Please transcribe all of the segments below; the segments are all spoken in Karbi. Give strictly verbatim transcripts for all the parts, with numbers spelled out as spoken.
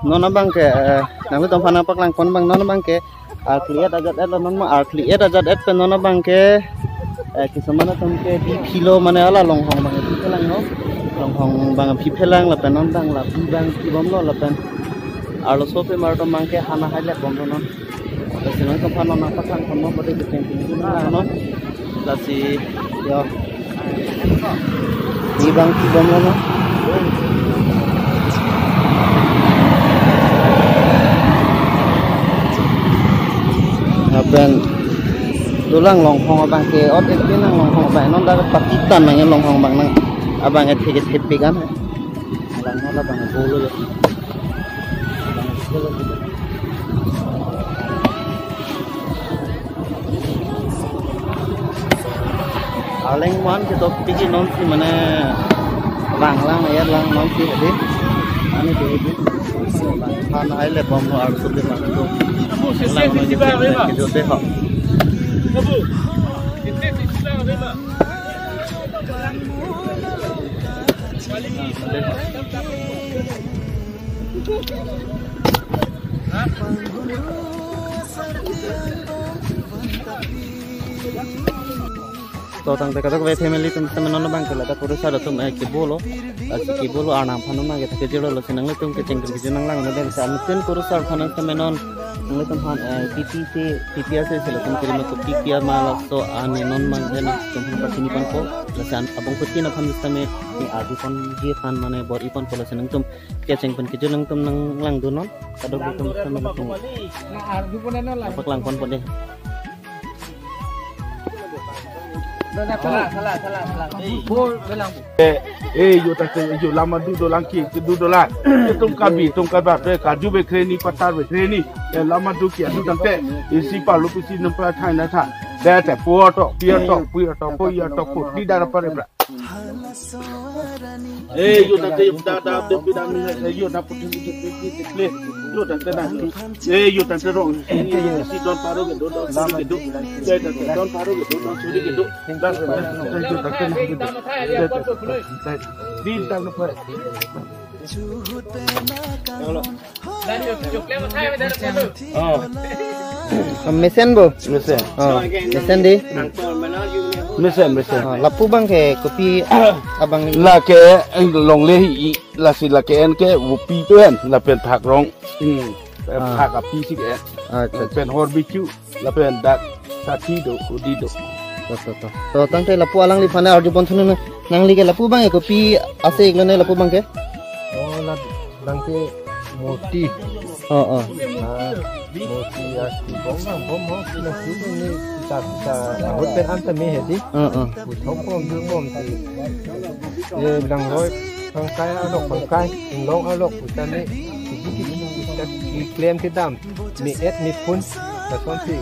Non abang ke, eh, nanglitum aphan nangpaklangpon abang non abang ke, ah, clear ajat et lo non ma, ah, clear ajat et pen non abang ke, eh, kisuman atum ke di philo mane hala longhong abang phiphelang lo. Longhong abang phiphelang lapen non abang la pi abang phibomlo lapen arloso pemar atum abang ke hana hai lep bomlo non. Lasi nangtum aphan non nangpaklangpon mo pade kecheng kecheng non. Lasi, yo. Di abang phibomlo non. Lapen dolang longhong abang ke ot ek nang longhong abang non dak pakitan nang longhong abang nang abang ke thek thek pikan. Abang hala abang bolo ya. Arleng man ke tok piki non si mane lang lang ya lang non si hadi. Ani tu hadi. Han hai lep bomlo arloso pemar atum. Lang non ke jote ho. To tangte kadokave family atum sitame non abang ke ladak kurusar atum, eh, kebolo. Lasi kebolo arnam aphan non abang ke thak kejirlo, lasi nanglitum kecheng kejir nanglang non abang ke anuttin kurusar aphan sitame non nanglitum aphan, eh, P P C, P P R C si latum kirima kopi kiya ma laso ani non abang ke nangtum aphan pachiniponpo. Lasi an abang kutin aphan sitame ni arjuponji aphan mane bor-iponpo, lasi nangtum kecheng pen kejir nangtum nanglangdun non. Kadokave atum sitame latum. Paklangponpo dei. Eh, eh, yo tangte, yo lama du dolang ki, du dolang. Tum kabi, tum kaba, eh, kaju bekre ni, patar bekre ni. Eh, lama du ki, adu tangte. Isi palu pisi nempra thai na tha. Dei te, po to, pia to, pia to, po ya to, po. Di dara pare bra. Eh, yo tangte yo da da de pidam ni, eh, yo da putin di di di di. Yo tangte na. Eh, yo tangte rong. Si don paro ke do, don suri ke do. Eh, tangte don paro ke do, don suri ke do. Das, eh, yo tangte na. Di tang na pa. Oh. Mesen bo? Mesen. Oh, mesen dei. Mesen, mesen. Oh, lapu abang ke kopi abang? Lake, eh, longle hi, lasi lake en ke upi pen, lapen thak rong. Hmm. Ah. Thak api si ke. Ah, acha, acha. Pen hor bichu. Lapen dak sati do, udi do. To, to, to. To, tangte lapu alangliphan arjuponthu non. Nangli ke lapu abang ke kopi ase iklo ne lapu abang ke? Oh, la abang ke moti. Oh, oh. Ah, moti ase bom, bom, bom, bom, na su ni kita, kita, ahut pen anta me hedi. Oh, oh. Uthok bom, du bom, si. Ye, langroi, pangkai, alok, pangkai, inglong, alok, uta ni, kita, kita, kita, klem kedam. Mi et mi phun, lasonsi.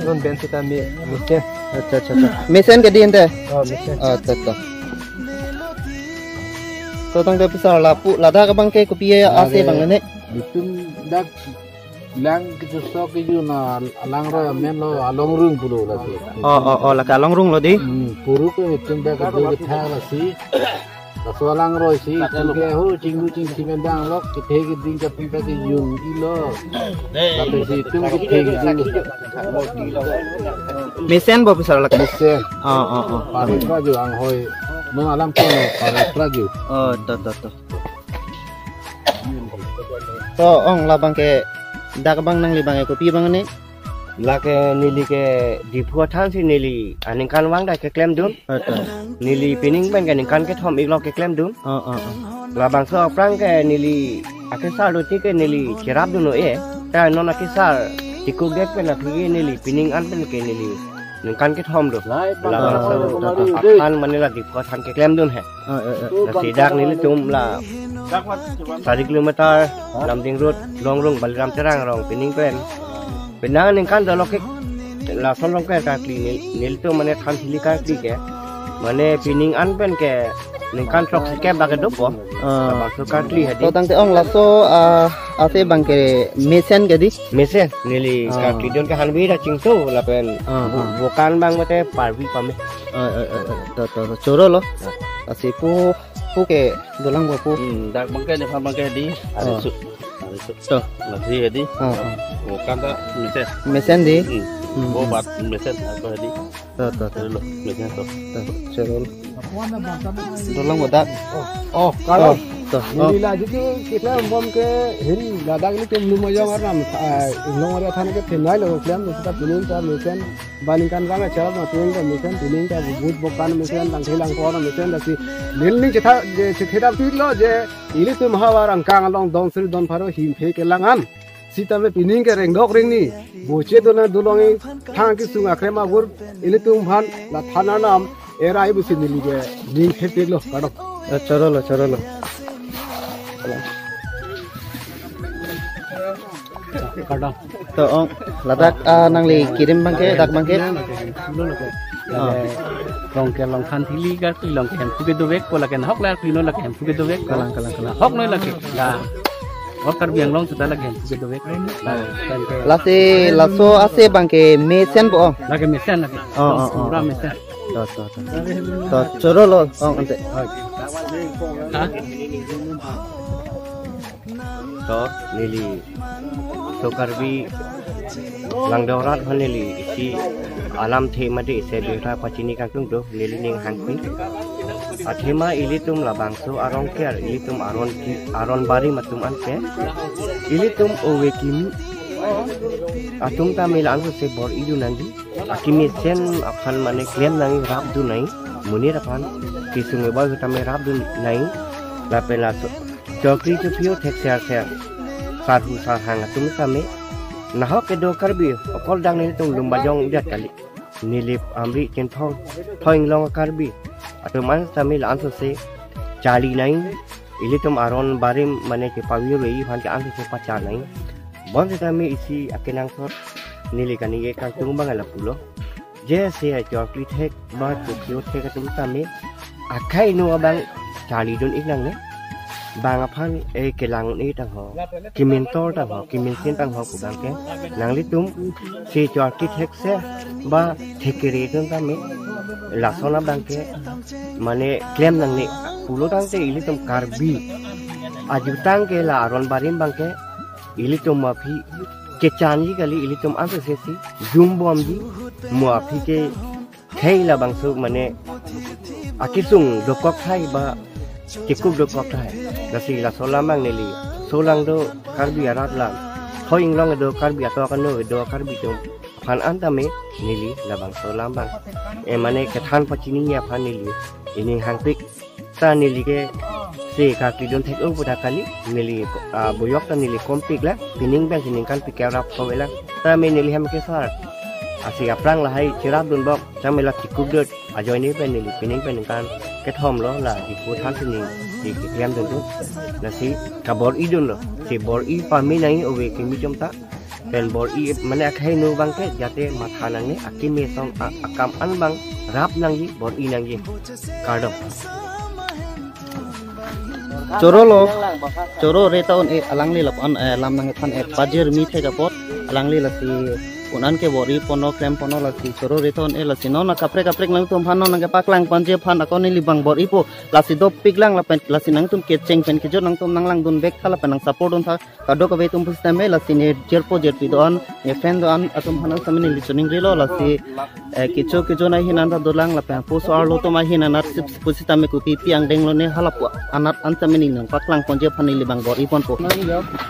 Non pen sitame mesen. Acha, acha, acha. Mesen ke dei ante? Oh, mesen. Oh, to, to. To tangte pisar lapu, ladak abang ke kopi ase abang ne? Itum dak lang kejusok keju na langroi amen lo alongrung pulo lasi. Oh, oh, oh, lake alongrung lo dei? Hmm, puru ke itum dak keju ketha lasi. Laso alangroi si, itum ke ho, chinghu chingsi mendang lok, kethe keding kapri pa kejun ilo. Tapi si itum kethe keding. Mesen bo pisar lake? Mesen. Oh, oh, oh. Pari praju anghoi. Non alam kono, pari praju. Oh, to, to, to. To, ong labang ke, dak abang nangli abang ke kopi abang ne? Lake neli ke Diphu athan si neli aningkanvang dak keklemdun. Acha. Neli pining pen ke ningkan kethom iklo keklemdun. Oh, oh, oh. Labangso aphrang ke neli akesar do ti ke neli cherapdun o e. Ta non akesar tikukdet pen aphi neli pining an pen ke neli ningkan kethom do. Labangso, oh, oh, oh, oh, athan mane la Diphu athan keklemdun he. Oh, oh, oh. Lasi dak nelitum la sari kilometer Lumding Road, Longrung, Baliram Terang arong pining pen. Penang ningkan dolo ke lason long ke kakli nel-, nelitum mane than thili kakli ke. Mane pining an pen ke ningkan throksi kep bak kedo po. Ah. Bangso kakli hedi. To tangte ong laso, ah, ase abang ke mesen ke dei? Mesen, neli, ah, kakli don ke hanvi ra chingso lapen, ah, bu-, ah, bukan abang mate parvi pame. Ah, ah, ah, ah. To, to, to, choro lo. Ah. Lasi pu Oke, dolang bapu. Hmm, dak bangke nephan bangke di. Oh. Ari su. Ari su. To. Lasi di. Oh, oh. Oh, kan ta mesen. Mesen di. Hmm. Hmm, oh, hmm. Bat mesen apa di. To, to, to. Lo, mesen to. To, choro. Dolang badak. Oh, oh, kalau. Oh, to. Oh. Neli la jitu kita bom ke hin ladak ilitum Lumbajong arnam, ah, Inglong area thana ke thenai lo klem kita pining ta mesen. Ba ningkan bang acha ma tuing ka mesen, pining ka but bokan mesen, lang thelang por mesen, lasi neli ning chetha, je chetha dam tuik lo je, ilitum havar angkang along don sri don pharo him phe kelang an. Sitame pining ke rengdok rengni, boche dona dulong i, thang kesung akrem abur, ilitum aphan, la thana nam, era ibu si neli je, ning phe tuik lo, kardom. Eh, choro lo, choro lo. Kardom. To ong, ladak, ah, nangli kirim bangke, dak bangke. Lo lo ke. Oh. Long ke long khan thili ka, long ke hemphu ke dovek ko, lake hok la pino lake hemphu ke dovek. Kalang, kalang, kalang. Hok noi lake. La. Hok Karbi Anglong sudah lake hemphu ke dovek. La, hemphu ke. Lasi, laso ase bangke mesen bo. Lake mesen lake. Oh, oh, oh. Pura mesen. To, to, to. To, choro lo, ong ante. Ha? To, neli so Karbi Langdong Rat aphan neli isi alamthe mate isi birta pachini kangtung do, neli ning hangpin. Athema ilitum labangso arong ker, ilitum aron ki, aron barim atum anke. Ilitum ove kimi atum ta mela anso se bor-i dun nangji. Akimi sen aphan mane klem nangji, rap dun nangji. Monit aphan kesung eboi sitame rap dun nangji. Lapen laso chokri chopio thek ser ser, sarhu sarhang atum tame. Nahok kedo Karbi, okol dang nelitum Lumbajong jat kali. Neli Amri Chinthong, Thoi Inglong Karbi atum an tame la anso se charli nangji. Ilitum aron barim mane chepavir-i aphan ke anso se pachar nangji. Bonsitame isi akenangsot neli kaningje kangtung bang lapulo. Je se achor kli thek ba chokri thek atum tame akhai no abang charli dun-ik nangne. Bang aphan e kelang un-e tangho, kementor tangho, kemensin tangho pu bangke. Nanglitum se chor kli thek se ba thek kere atum tame lason abangke mane klem nangne pulo tangte ilitum Karbi ajutang ke la aron barim bangke ilitum aphi kechanji kali, ilitum anso sesi jumbomji, mo aphi ke khei labangso mane akesung dokok thai ba kekup dokok thai. Lasi laso alam bang neli, so lang do Karbi arat alam, Thoi Inglong do Karbi atok ano do Karbi atum aphan an tame neli labangso alam bang, e mane kethan pachini aphan neli ining hangpik. Ta neli ke se karkli dun thek-o pu ta kali, neli, ah, boyok ta neli kompik la, pining pen si ningkan pik kerap ko vela. Ta me neli hem ke sar. Asi aphrang lahai cherap dun bok, ta me la kekup dot. Ajoine pen neli pining pen ningkan kethom lo la, ipu than si ning, di keklem dun dun. Lasi kabor-i dun lo. Si bor-i pame nangji, ove kimi chom ta. Pen bor-i mane akhai no bangke jate matha nangne, akimi song a-, akam an bang rap nangji, bor-i nangji. Kardom. Choro lo, choro re ta un-e, alangli lapu-an, eh, lam nangthan, eh, pajirmi thek apot, alangli lasi un-an ke bor-i pono, klem pono lasi choro re ta un-e lasi non kaprek kaprek nangtum aphan non nangkepaklang ponji aphan ako neli bang bor-ipo, lasi dopik lang lapen lasi nangtum kecheng pen kejut nangtum nanglang dun bek tha lapen nang support dun tha. Kadokave atum pusitame lasi ne jirpo jirpi do-an, ne friend do-an atum aphan sitame neli choningri lo lasi, eh, kecho kecho ahin an ta dolang lapen puso arlo atum ahin anat sip pusitame kopi pi angdeng lo ne halapu anat an sitame neli nangpaklang ponji aphan neli bang bor-i ponpo.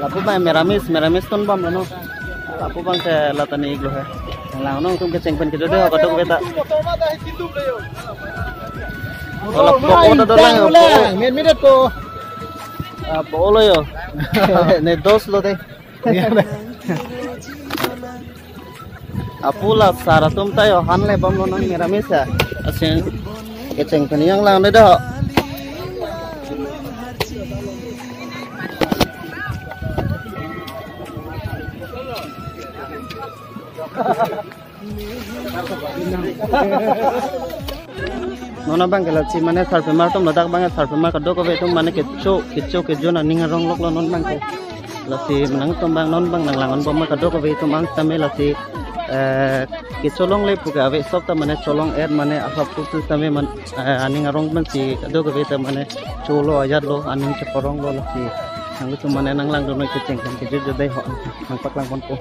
Lapu bang meramis, meramis ton bom lo no. Lapu bang ke la ta ne-ik lo he. Lang nangtum kecheng pen kejut de kadokave ta. Hola, po ko ta dolang, po. Men men po. Ah, po lo yo. Ne dos lo de. Apu la sar atum ta yo han le bom lo nang meramis a. Asin kecheng pen yang lang de do. Non abang ke lasi mane sarpimar atum ladak bang sarpimar kadokave atum mane kecho kecho kejo aning arong lok lo non bang ke. Lasi nangtum bang non bang nanglang-on bom kadokave atum an sitame lasi Eh, kecholongle pu ke ave, sob ta mane cholong-et mane asap tu tu tame man, eh, aning arong pensi ado ke ave ta mane cholo ajat lo, aning cheparong lo lasi. Nangtum mane nanglangdun noi kecheng kan kejut jodai ho, nangpaklangponpo.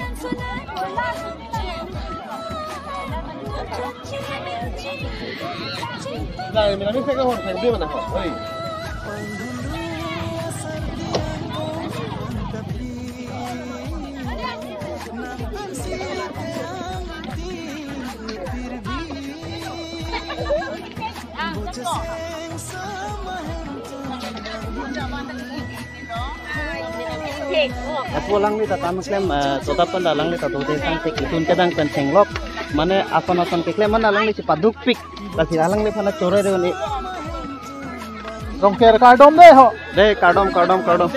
Lapu alangli ta kam klem, eh, toda pen alangli ta dode tangte kitun kedang pen thenglok. Mane ason ason keklem mane alangli chepadukpik. Lasi alangliphan chore re ni. Rongker kardom de ho. De kardom, kardom, kardom.